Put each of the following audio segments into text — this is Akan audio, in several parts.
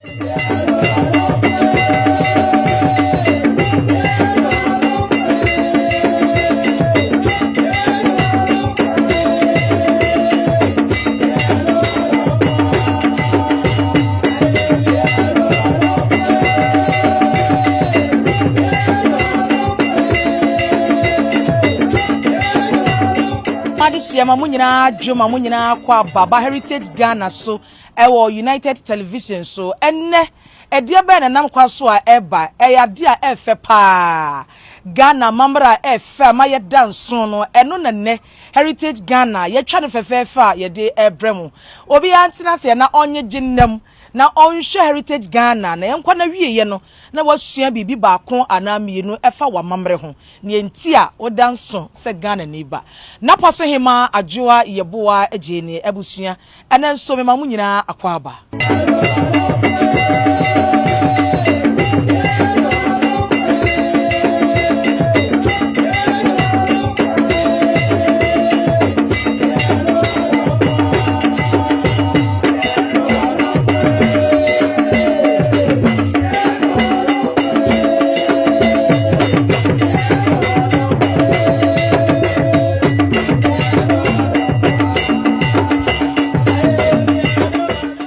Adehyeɛ ma mo nyinaa dwo ma mo nyinaa kɔ aba ba Heritage Ghana so ɛwɔ United Television so. Ɛnnɛ, ɛdeɛ bɛn na ɛnam kwa so a ɛba? Ɛyɛ adeɛ a ɛfɛ paa. Ghana amammerɛ a ɛfɛ a ma yɛda nso no, ɛno na nnɛ Heritage Ghana yɛtwa no fɛfɛɛfɛ a yɛde ɛbrɛ mo. Obiara ntena ase na ɔnye gye nnam na ɔnhwɛ Heritage Ghana na yɛnkɔ na wieɛ no na wasua biribi baako anaa mmienu ɛfa w'amammerɛ ho. Nea nti a woda nso sɛ Ghana ni ba. Napa so hema Adwoa Yeboah Adjei abusua, ɛnɛ nso mema mo nyinaa akwaaba.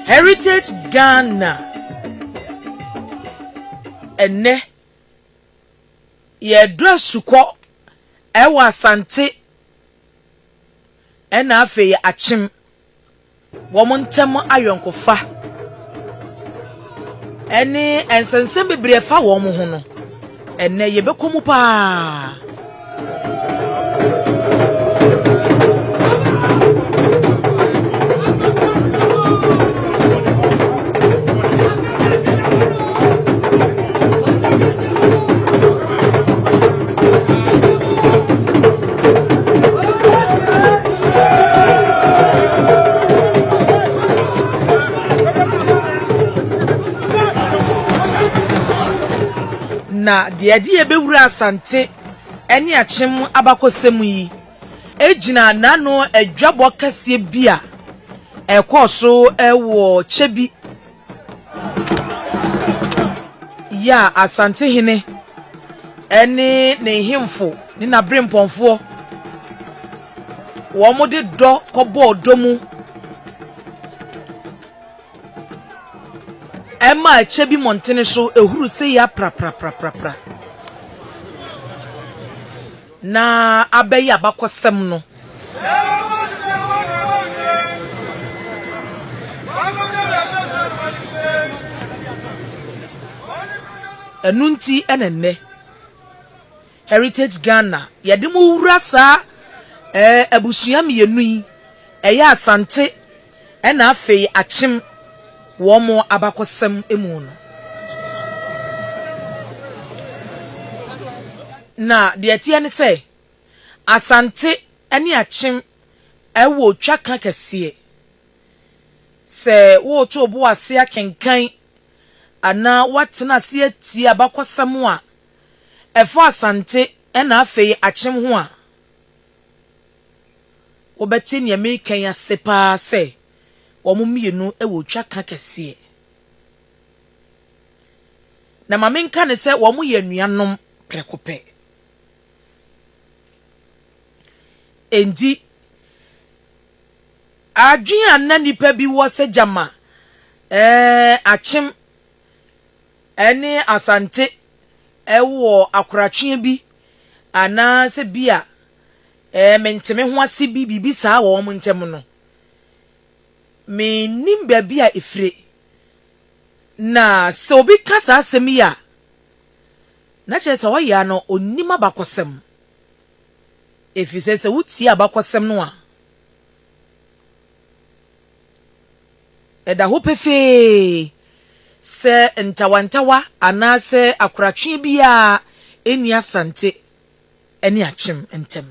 Heritage Ghana ɛnɛ yɛdɔ asukɔ ɛwɔ Asante ɛna afei Akyem wɔn ntam ayɔnkofa ɛne nsɛnsɛm bebree ɛfa wɔn ho no, ɛnɛ yɛbɛkɔ mu paa. Na deɛ ɛde yɛbɛwura Asante ne Akyem abakɔsɛm yi gyina n'ano adwabɔ kɛseɛ bi a ɛkɔɔ so wɔ kyɛ bi Yɛ a Asantehene ne ne nhemfo ne n'aberempɔnfoɔ wɔde dɔ kɔbɔɔ dɔ mu ɛma ɛkyɛ bi mmɔntene so ehuru sɛ yɛ aprapraprapra na abɛyɛ abakɔsɛm no. Ɛno nti na nnɛ Heritage Ghana yɛde mo wura saa eh, abusua mmienu yi, ɛyɛ Asante ɛna afei Akyem wɔn abakɔsɛm mu no. Na deɛ ɛteɛ ne sɛ, Asante ne Akyem wɔ twaka kɛseɛ. Sɛ woreto wo bo ase akenkan anaa woatena ase atie abakɔsɛm a ɛfa Asante na afei Akyem ho a, wobɛte nea mereka yi ase paa sɛ wɔn mmienu wɔ twaka kɛseɛ. Na ma menka ne sɛ wɔyɛ anuanom prɛko pɛ. Enti, adwene a na nnipa bi wɔ sɛ gyama ɛɛ akyem ne asante wɔ akoratweɛ bi anaasɛ bi a ɛɛ mente me ho ase bi biribi saa wɔ wɔn ntam no, mennim baabi a ɛfire. Na sɛ obi ka saa asɛm yi a, na kyerɛ sɛ ɔyɛ a na ɔnnim abakɔsɛm. Ɛfiri sɛ sɛ wotie abakɔsɛm no a, ɛda hɔ pefee sɛ ntawantawa anaasɛ akoratweɛ biara nni Asante ne Akyem ntam.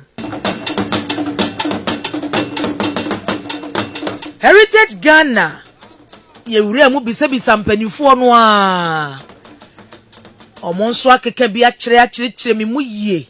Heritage Ghana yɛ wura mu bisabisa mpanimfoɔ no a, wɔn nso akeka bi akyerɛ akyerɛkyerɛ me mu yie.